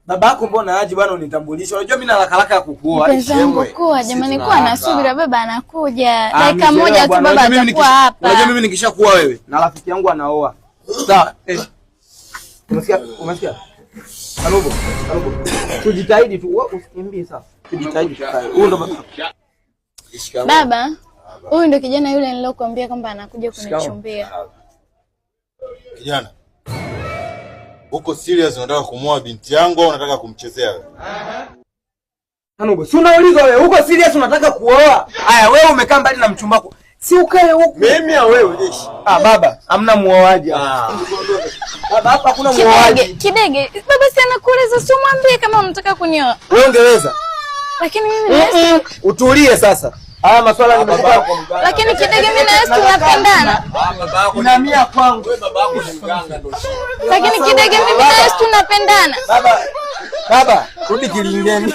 Babako mbona aje bwana unitambulishe? Unajua mimi na haraka haraka ya kukuoa. Mpenzi wangu kuwa jamani, kuwa na subira, baba anakuja. Dakika moja tu baba atakuwa hapa. Unajua mimi nikishakuwa wewe na rafiki yangu anaoa. Sawa. Eh. Umesikia? Umesikia? Karubo, Karubo. Tujitahidi tu, wewe usikimbie sasa. Tujitahidi tukae. Huyu ndo baba. Baba, huyu ndo kijana yule nilokuambia kwamba anakuja kunichumbia. Kijana, uko serious unataka kumwoa binti yangu au unataka kumchezea wewe? Kanubo, si unauliza wewe, uko serious unataka kuoa? Haya, wewe umekaa mbali na mchumba wako. Si ukae huku. Mimi au wewe jeshi? Ah, baba, hamna muoaji hapa. Baba, hapa hakuna Kidege, muoaji. Kidege, baba si anakuuliza, si umwambie kama unataka kunioa. Wewe ungeweza? Lakini mimi na Yesu, Utulie sasa. Haya maswala nimekupa. Lakini Kidege, mimi na Yesu tunapendana. Inamia kwangu. Lakini Kidege, mimi na Yesu tunapendana. Baba, baba, rudi kilingeni.